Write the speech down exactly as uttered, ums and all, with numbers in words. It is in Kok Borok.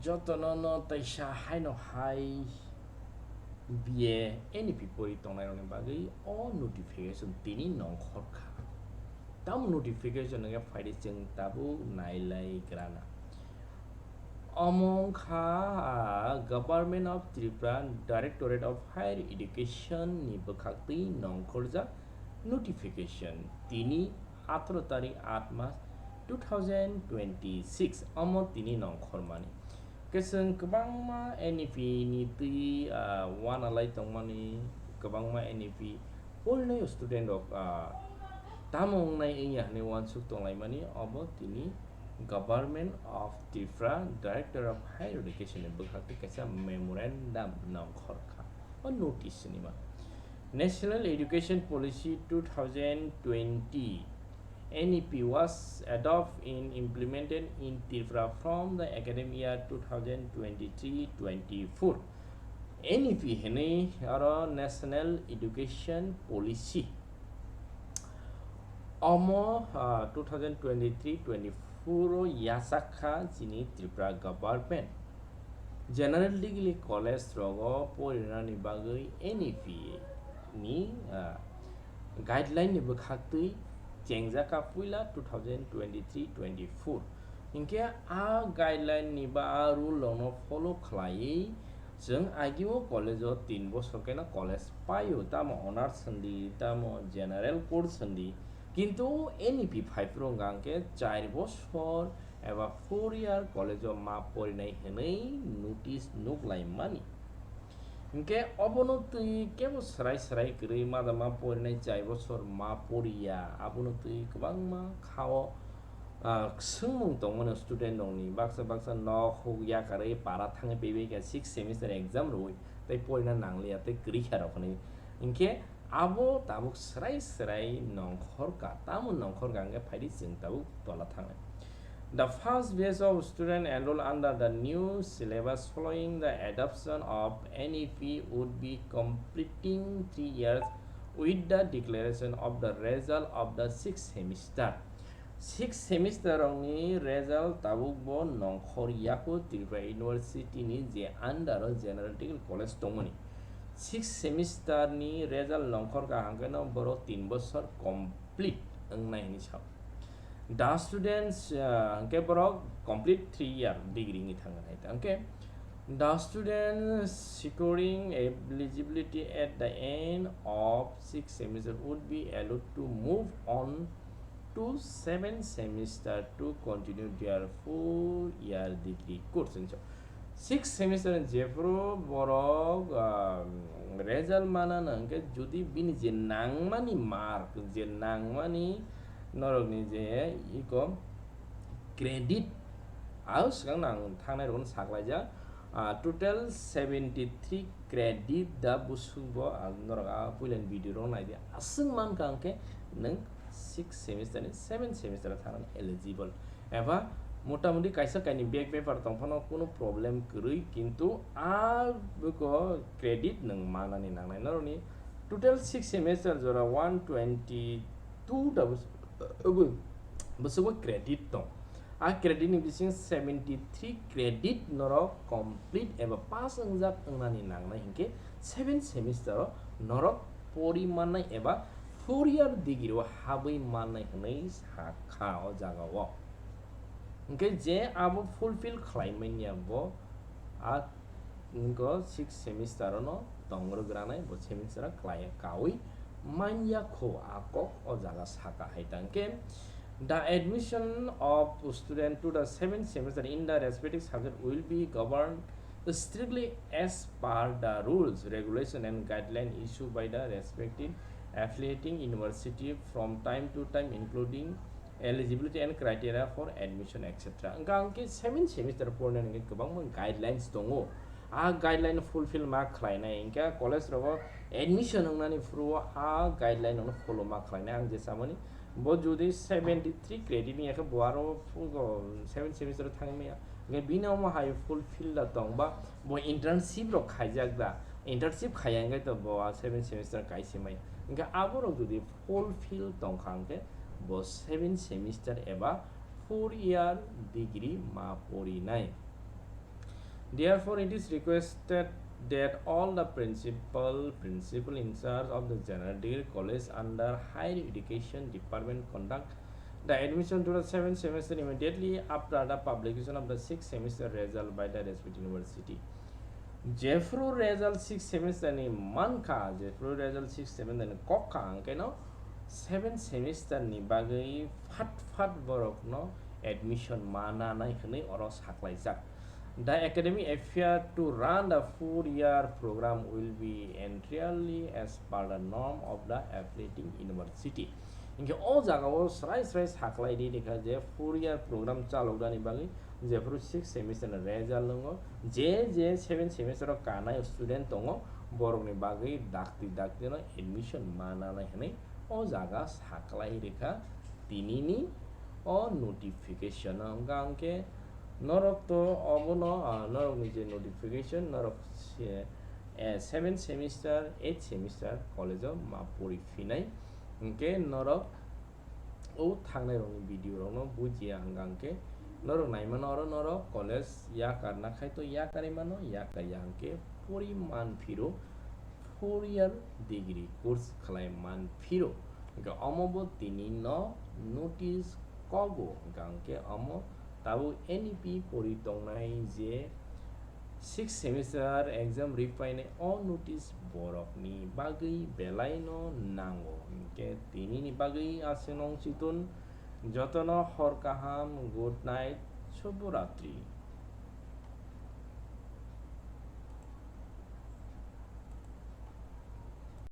Jotono no teisa haino hai B A N E P pori tongnai rokni bagwi o notification tini nongkhor kha. Tamo notification hwnkhe phaidi chwng tabuk nailai grana. Omo wngkha, ah, Government of Tripura Directorate of Higher Education ni bwkhaktwi nongkhorjak notification tini atharo tarik aat mas two thousand twenty-six omo tini nongkhormani. Khe chwng kwbangma N E P ni twi, ah, uanalai tongmani, kwbangma N E P porinai student rok, ah, tamo wngnai wngya hwnwi uansuk tonglaimani obo tini Government of Tripura Director of Higher Education ni bwkhaktwi kaisa memorandum nongkhor kha. O notice ni ma. National Education Policy two thousand twenty, N E P was adopted and implemented in Tripura from the academic year two thousand twenty-three twenty-four. N E P hwnwi oro National Education Policy. Omo, ah, two thousand twenty-three twenty-four o yachak kha chini Tripura government. General degree college rogo porinani bagwi N E P ni, ah, guideline ni bwkhaktwi chengjak kha puila two thousand twenty-three twenty-four. Hinkhe a guideline ni ba a rule rokno follow khlaiwi chwng agio college o tin bosor khe no college paio, tamo honors hwndi, tamo general course hwndi, kintu N E P phaiphuru hwnkha hwnkhe char bosor eba four year college o ma porinai hwnwi notice nuklaimani. Hinkhe obono twi kebo swrai swrai kwrwi ma da ma porinai char bosor ma poriya, abono twi kwbangma khao, ah, swngmung tongmani student rokni, baksa baksa nok huk yakarwi para thangwi paibai kha six semester exam rwui tei porina nangliya tei kwrwi kha rok hwnwi. Hinkhe abo tabuk swrai swrai nongkhor kha, tamo nongkhor kha hwnkhe phaidi chwng tabuk tola thangnai. The first batch of students enrolled under the new syllabus following the adoption of N E P would be completing three years with the declaration of the result of the sixth semester. Sixth semester rokni result tabuk bo nongkhor yaku Tripura University ni je under o General Degree College tongmani. Sixth semester ni result nongkhor kha hwnkhe no borok tin bosor complete wngnai hinwi sao. The students, ah, hwnkhe borok complete three year degree wngwi thangna hai ta. Hwnkhe the students securing eligibility at the end of sixth semester would be allowed to move on to seventh semester to continue their four year degree course. Hinwi sao. Sixth semester ni jephuru borok, ah, result manana hwnkhe jodi bini je nangmani mark, je nangmani norokni je iko credit, ao swkang nang thangnai rokno saklaijak, ah, total seventy three credit da bwswk bo, ah, norok a puilani video rok naidi aswk mankha hwnkhe nwng sixth semester ni seventh semester o thangnani eligible. Eba motamoti kaisa kainwi back paper tongphano kuno problem kwrwi, kintu a bwko credit nwng manani nangnai. Norokni total six semester jora one twenty two da bwswk, bwswk bo credit tong. A credit ni bising seventy three credit norok complete eba pass wngjak wngnani nangnai hinkhe seven semester o norok pori mannai eba four year degree o habwi mannai hwnwi sa kha o jaga o. Hinkhe je abo fulfill khlai manya bo a wngkha six semester o no tong rwgranai, bo semester o klai kaui manya kho a kok o jaga saka hai tangkhe. The admission of student to the seventh semester in the respective subject will be governed strictly as per the rules, regulation and guideline issued by the respective affiliating university from time to time, including eligibility and criteria for admission, et cetera. Hwnkha hwnkhe seven semester pornani hwnkhe kwbangma guidelines tongo. A guideline fulfill ma khlainai, hwnkhe college rogo admission wngnani phuru a guideline no follow ma khlainai. Ang je samani bo jodi seventy three credit ni yakhe bo aro full go seven semester thangmaya. Hwnkhe bini omo hai fulfill da tong ba bo internship rok khaijak da, internship khaiya hwnkhe to bo a seven semester kaisimai. Hwnkhe aborok jodi fulfill tongkha hwnkhe bo seven semester eba four year degree ma porinai. Therefore, it is requested that all the principal, principal in charge of the general degree college under higher education department conduct the admission to the seventh semester immediately after the publication of the sixth semester result by the respective university. Jephru result sixth semester ni mankha, jephru result sixth semester ni kokha, angkeno seventh semester ni bagwi phat phat borokno admission mana nai hwnwi oro saklaijak. The academy appear to run the four-year program will be entirely as per the norm of the affiliating university. Hinkhe o jagao srai srai saklai di rikha je four-year program chalokdani bagwi jephru sixth semester ni result wngo, je je seventh semester o kanai student tongo, borokni bagwi dakti dakti no admission mana nai hwnwi o jaga saklai rikha tinini o notification o. Hwnkha hwnkhe norok to obono, ah, norokni je notification, norok se, eh, seventh semester, eighth semester college o ma pori phinai, hwnkhe norok o thangnai rokni video rokno bujiya hwnkha hwnkhe norok naimano oro norok college yakar nakhai to yakarwi mano, yakar ya hwnkhe pori man phiro four year degree course khlai man phiro. Hwnkhe omo bo tini no notice kogo, hwnkha hwnkhe omo tabuk N E P pori tongnai je sixth semester exam ripainai o notice borokni bagwi belai no nango. Hwnkhe tini ni bagwi aswk nong chiton jotono hor kaham, good night, shubho ratri.